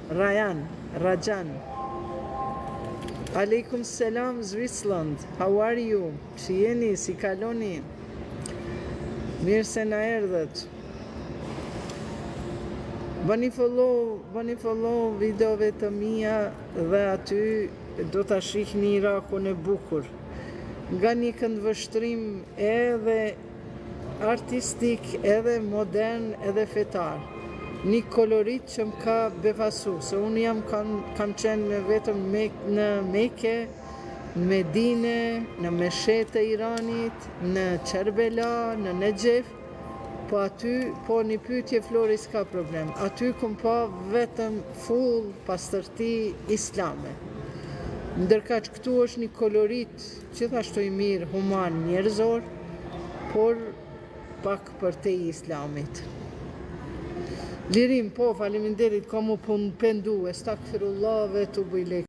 Rajan, Rajan. Aleikum selam Switzerland. How are you? Si jeni, si kaloni? Mirë se na erdhët. Bëni follow, bëni follow videove të mia dhe aty do ta shihni Irakun e bukur. Nga një këndvështrim edhe artistik, edhe modern, edhe fetar. Një kolorit që më ka befasu, se unë jam kam, kam qenë vetëm me, në Meke, në Medine, në Meshet të Iranit, në Qerbela, në Nexhef, po aty, po një pyetje Flori s'ka problem. Aty kom pa vetëm full pastërti islame. Ndërkaq këtu është një kolorit gjithashtu i mirë, human, njerëzor, por pak për te islamit. Lirim, po, faleminderit, kam u pun pendu, estagfirullah ve etubu ilejk.